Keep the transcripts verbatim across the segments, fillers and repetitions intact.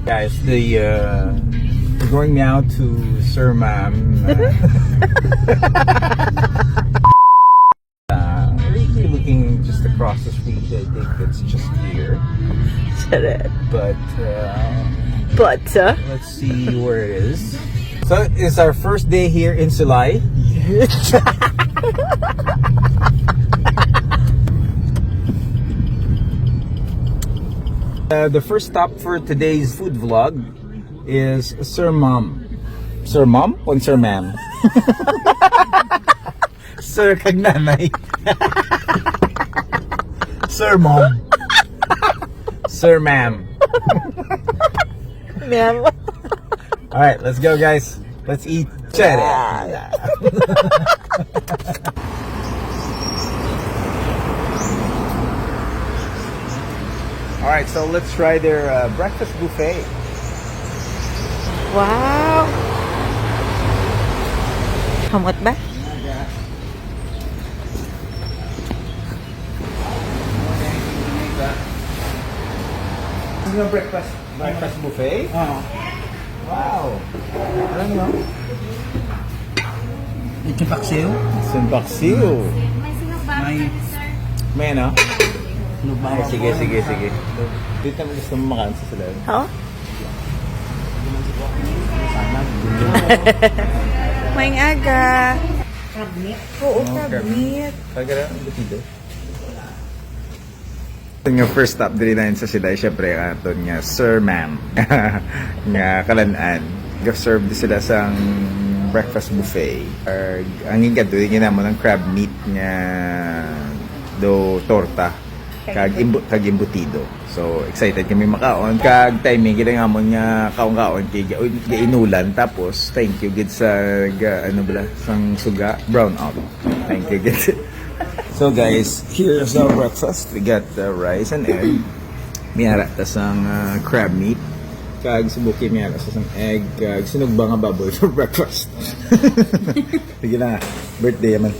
Guys, the uh, we're going now to Sir Ma'am. Uh, uh, looking just across the street, I think it's just here. Sarap. But uh, But, uh, let's see where it is. So it's our first day here in Silay. Uh, the first stop for today's food vlog is Sir Mom. Sir Mom? Kon Sir Ma'am? Sir kag nanay. Sir Mom. Sir Ma'am. Ma'am. All right, let's go, guys. Let's eat. Check it out. All right, so let's try their uh, breakfast buffet. Wow. Kamot ba? Ano yung breakfast? Breakfast buffet? Oo. Wow. Ano yun? Lechon paksiw. Simbaksiw. May May ano? Lubang. Ay, sige, sige, sige. Dito mo gusto mo makain sa sila. Oo. Maayong aga. Oo, Okay. Crab meat. Kagara, ang butido. Nga first stop diri na sa sila, syempre, aton nga Sir Ma'am nga kalan-an. Ga-serve di sila sang breakfast buffet. Or, ang ingkado, yun naman ang crab meat nga do torta. Kag, imbu- kag imbutido. So, excited kami makaon. Kag timing gid ang amon nga kaon-kaon kay ga- gainulan. Tapos, thank you gid sa ga, ano bala, sang suga, brown out. Thank you gid. So guys, here's our breakfast. We got the rice and egg. May ara ta sang uh, crab meat. Kag subuki may ara sa sang egg. Kag sinugba nga baboy for breakfast. Sige na, birthday man.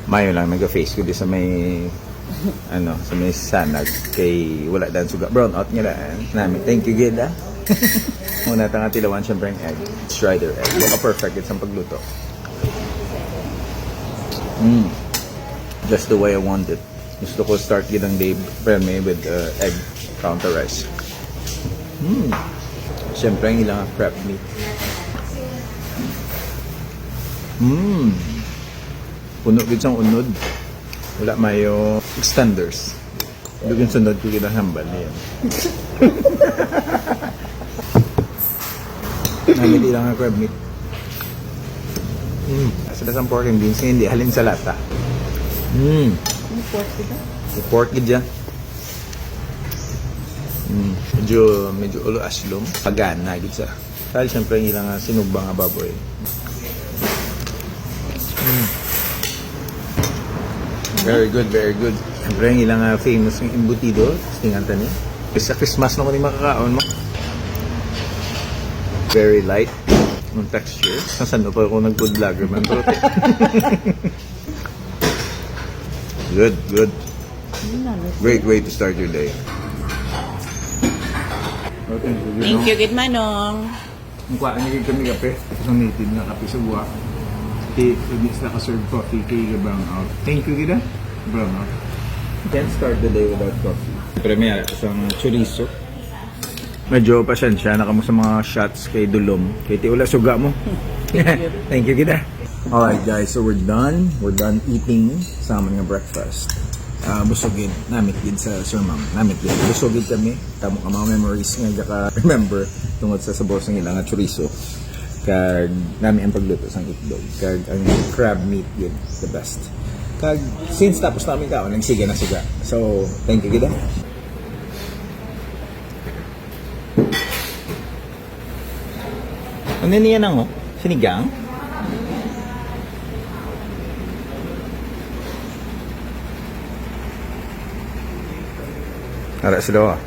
Mayo lang nag-face ko di sa may ano, sa may sanag kay wala dan suga brown out nga daan. Nami, thank you gid ah. Muna ta nga tilawan syempre ang egg. Let's try their egg. Baka perfect it sa pagluto. Mm. Just the way I want it. Gusto ko start gid ang day perme with uh, egg counter rice. Mm. Syempre ang ilang crab meat. Mm. Puno gid sang unod. Wala mayo extenders. Dugang sunod ko gid ang hambal niya. Namili lang ang crab meat. Mm. Sa dasang pork and beans, hindi halin sa lata. Mm. Ang pork ito? Pork gid yan. Mm. Medyo, medyo ulo aslom. Pagana gid sa. Dahil syempre, ang ilang uh, sinugba nga baboy. Mm. Very good, very good. Siyempre, ang ilang uh, famous ng embutido, tingan ta niya. Sa Christmas na ko ni makakaon mo. Very light ang texture. Sa saan pa ako nag-food vlogger man? Pero good, good. Great way to start your day. Thank you, good manong. Ang kuhaan niya kami kape, isang native na kape sa buwa. Di, hindi sila ka-serve coffee kay brown out. Thank you gid ah. Brown out. Can't start the day without coffee. Pero may ara isang chorizo. Medyo pasensya na kamo sa mga shots kay dulom. Kay ti wala suga mo. Thank you gid ah. Alright guys, so we're done. We're done eating sa amon nga breakfast. Ah, busog gid, namit gid sa Sir Ma'am. Namit gid. Busog gid kami. Tamo ka mga memories nga gaka remember tungod sa sabaw sang ila nga chorizo. Kag nami ang pagluto sang itlog. Kag ang crab meat gid, the best. Kag since tapos namin kaon, nagsige na siga. So, thank you gid ah. Ano niya nang oh? Sinigang? Ara sila ah.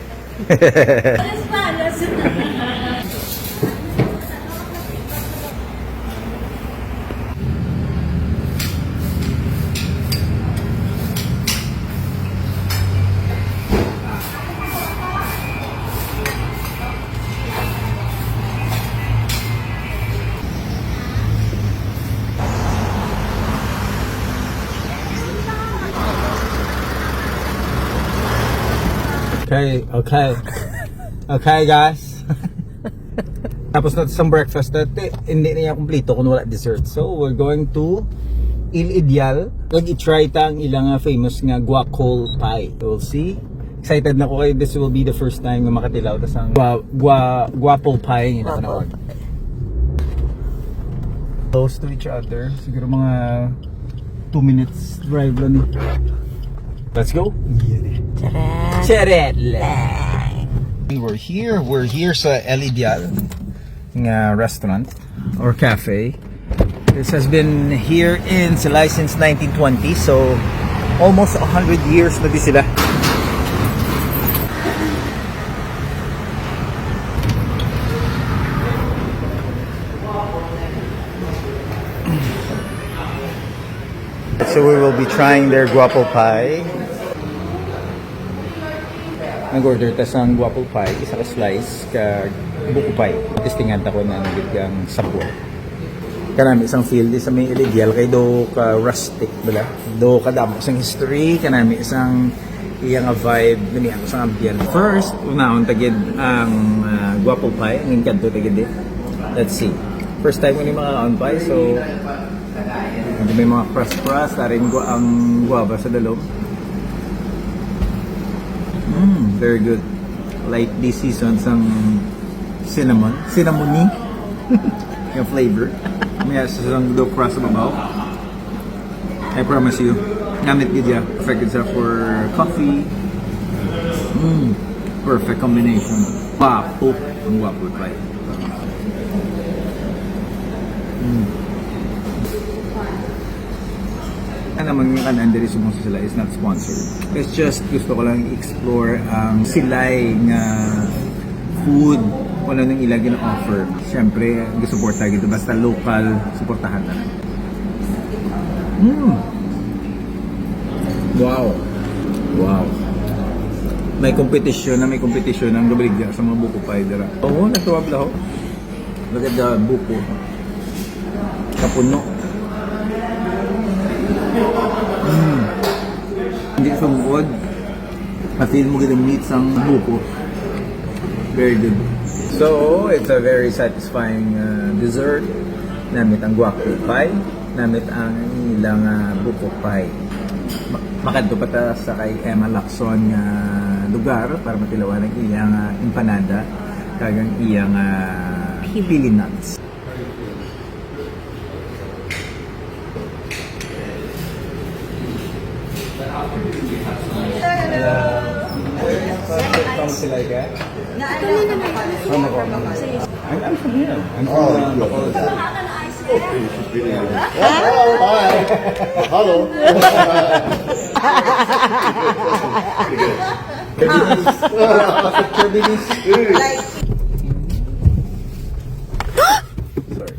Okay, okay. Okay, guys. Tapos na sa breakfast natin, hindi na niya kumplito kung wala dessert. So, we're going to Il Ideal. Lagi try ta ang ilang, ah, famous nga guacol pie. We'll see. Excited na ko kay this will be the first time nga makatilaw ta sang gua, gua, guapol pie nga nakanawag. Close to each other. Siguro mga two minutes drive lang ni. Let's go. Charan. Charet lang. We're here. We're here sa El Ideal nga restaurant or cafe. This has been here in Silay since nineteen twenty, so almost a hundred years na di sila. So we will be trying their guapol pie. Nag-order ta sang guapol pie, isa ka slice ka buko pie. Testingan ta ko na nagid ang sabor. Kanami sang feel di sa may El Ideal kay do ka rustic bala. Do ka damo sang history, kanami sang iya nga vibe, dami ako sang ambience. First, unahon ta gid ang, ah, guapol pie, ang kanto ta gid di. Let's see. First time ko ni mga pie, so hindi may mga crust-crust, taring gua ang guava sa dalom. Mm, very good. Lightly seasoned sang cinnamon. Cinnamony. Yung flavor. May sa sang do crust sa babaw. I promise you, namit gid siya. Perfect gid siya for coffee. Mm, perfect combination. Papo. Ang guapo pa. Mm. Ang naman nga kanan diri sa Mungsa sila is not sponsored. It's just gusto ko lang i-explore ang Silay nga food, kung ano nang ila gina-offer. Siyempre, gisuporta gid, basta local, suportahan na. Mm. Wow. Wow. May competition na, may competition ang gabaligya sa mga buko pie dira. Oo, natuwa pala ako. Look at the buko. Kapuno. Mm. Hindi sungod. Kasi mo gid ang meat sang buko. Very good. So, it's a very satisfying, uh, dessert. Namit ang guapo pie. Namit ang ilang, ah, buko pie. Ma- makadto pa ta sa kay Emma Lacson nga lugar para matilawan ang iyang, ah, empanada kag ang iyang, ah, pili nuts. From Silay ka? I'm, I'm from here. I'm from, uh, Bacolod. Oh, hi. Hello. Sorry.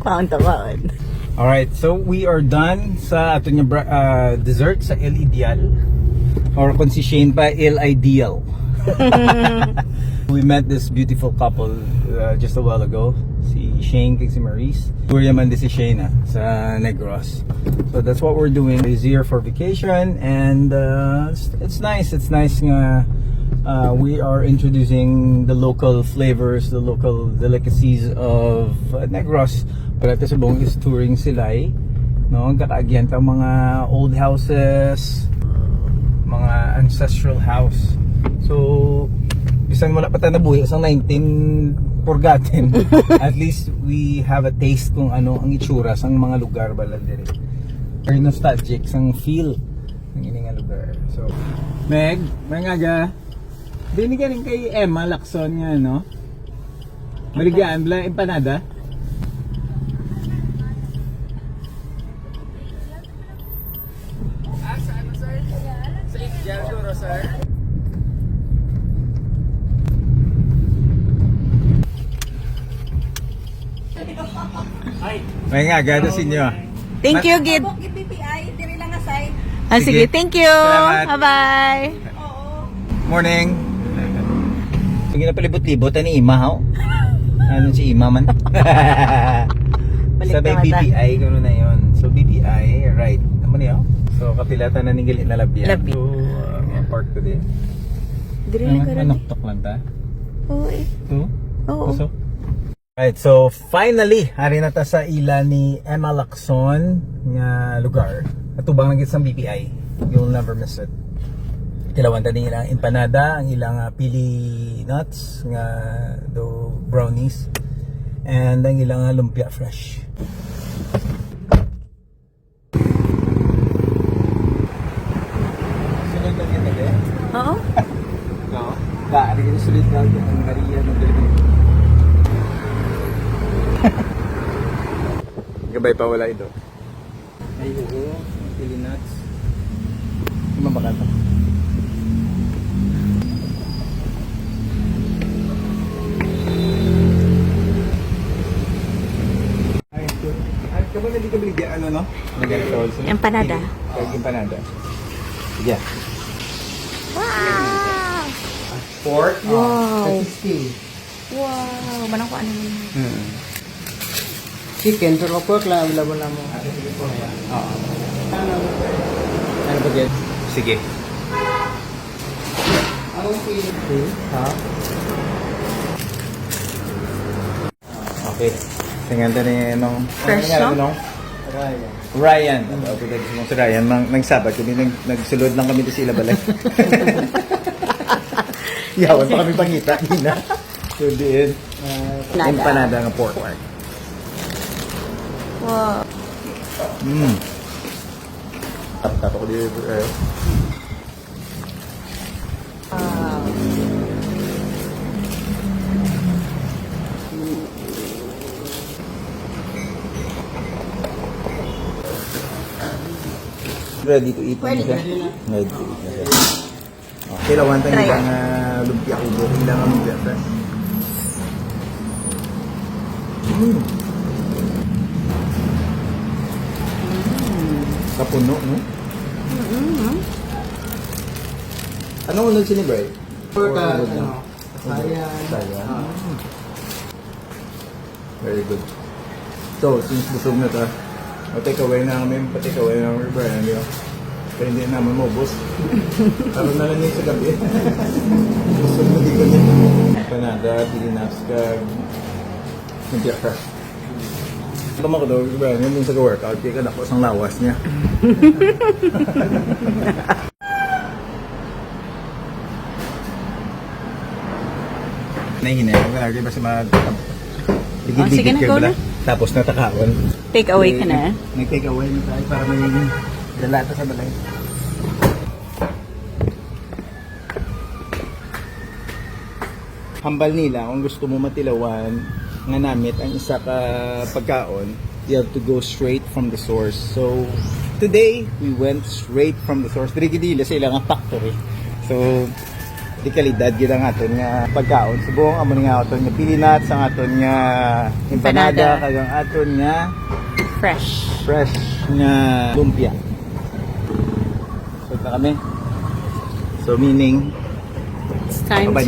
Paon tawaon. Alright, so we are done sa aton nga bra- ah, dessert sa El Ideal. Or kung si Shane pa, El Ideal. We met this beautiful couple, uh, just a while ago. Si Shane kag si Maurice. Kuya man di si Shane, ah, sa Negros. So that's what we're doing. He's here for vacation and, uh, it's, it's nice. It's nice nga, uh, we are introducing the local flavors, the local delicacies of, uh, Negros. Pero ito subong is touring Silay, no? Kakaagyan ta mga old houses, mga ancestral house. So, bisan wala pa ta nabuhi sa nineteen forgotten, at least we have a taste kung ano ang itsura sang mga lugar bala diri. Very nostalgic sang feel ng ini nga lugar. So, Meg, may nga ga. Dini galing kay Emma Lacson nga, no? Maligayaan bala empanada. Ah, sa ano, sir? Sa Indian, siguro, sir. May nga, gado sa inyo. Thank you, gid. Abok yung B P I, diri lang nga side. Ah, sige. Sige. Thank you. Salamat. Bye-bye. Oo. Morning. Sige na palibot-libot ani ima, haw? Ano si ima man? Balik Sabay na mata. B P I, gano'n na yon. So, B P I, right. Ano niyo? So, kapila ta na ning gali na labyan. Labi. So, uh, park to din. Diri lang ka rin. Manuktok lang ta? Oo eh. Ito? Oo. Kusog? Right, so finally, ari na ta sa ila ni Emma Lacson nga lugar. Atubang lang gid sa B P I. You'll never miss it. Tilawan ta din ilang empanada, ang ilang ah, pili nuts nga do brownies, and ang ilang ah, lumpia fresh. Sunod na kita, eh. Oo. No? Ba, ano yung sunod na ang Maria Magdalena? Gabay pa wala ito. Ay, oo. Pili nuts. Mabakal pa. Ay, ito. Ay, kamu na di ka baligya, ano, no? Empanada. Kag empanada. Yeah. Wow! Pork? Wow. Sixty. Wow! Manang ko ano yun? Hmm. Chicken, pero pork lang available na mo. Oo. Ano ba din? Sige. Ang pili. Ha? Okay. Tingnan din ni nung Fresh, ano nga, no? Nung Ryan. Ryan. Ano, ako din si Ryan. Nang, nagsabat kami, nag, nagsulod lang kami sa ila balay. Yawan pa kami pangita, di na. So, diin. Nada. Empanada nga pork. Wow. Mm. Tap-tap ako dito. Eh. Ready to eat na siya. Ready to eat na siya. Okay, lawan tayo ng uh, lumpia ubo. Hindi lang ang lumpia, friend. Mm. Kapuno, no? Mm-hmm. Anong unod sini, Bray? Pork, ano? Ayan. Ayan. Ah. Very good. So, since busog na ta, pa-take away na kami, pa-take away na kami, Brian, di ba? Kaya hindi naman maubos. Karon na lang yun sa gabi. Busog na di ko niya. Panada, pilinas ka, nagbiyak ka. Tama ko daw, Brian, yun yung sa workout, kaya ka dako sang lawas niya. Nahinay, wala, di ba, sa mga dikit-dikit ka, go na. Tapos natakaon. Take away ka na. Nag-take away na tayo para may dala ta sa balay. Hambal nila, kung gusto mo matilawan nga namit ang isa ka pagkaon, you have to go straight from the source. So, today, we went straight from the source. Diri gid sa ila nga factory. So, di kalidad gid ang aton nga pagkaon. Subong amo ni nga aton nga pili nuts, ang aton nga empanada, empanada, kag ang aton nga fresh, fresh nga lumpia. So, na kami. So, meaning, it's time to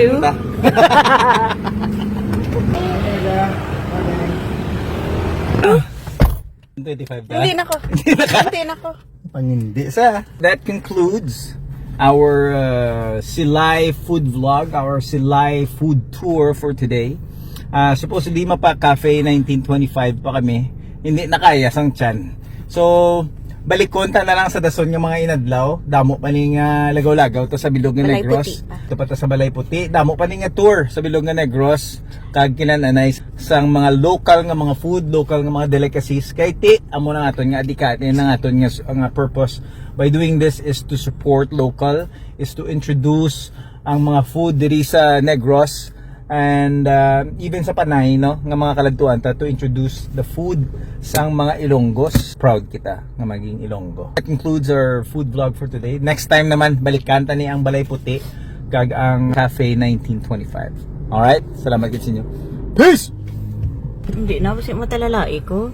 twenty-five ka? Hindi na ko. Hindi na ko. Pangindi sa. That concludes our uh, Silay food vlog, our Silay food tour for today. Uh, supposedly, mapa Cafe nineteen twenty-five pa kami. Hindi na kaya sang tiyan. So, balikon ta na lang sa dason nga mga inadlaw. Damo pa ni nga lagaw-lagaw to sa bilog nga Negros. Balay Puti pa. Ito pa ta sa Balay Puti. Damo pa ni nga tour sa bilog nga Negros. Kag kinananay sang mga local nga mga food, local nga mga delicacies. Kay ti, amo na aton nga adikate, na aton nga, nga purpose by doing this is to support local, is to introduce ang mga food diri sa Negros. And uh, even sa Panay, no, nga mga kaladtuan ta to introduce the food sang mga Ilonggos. Proud kita nga maging Ilonggo. That concludes our food vlog for today. Next time naman, balikan ta ni ang Balay Puti kag ang Cafe nineteen twenty-five. Alright? Salamat gid sa inyo. Peace! Hindi na, kasi matalalai ko.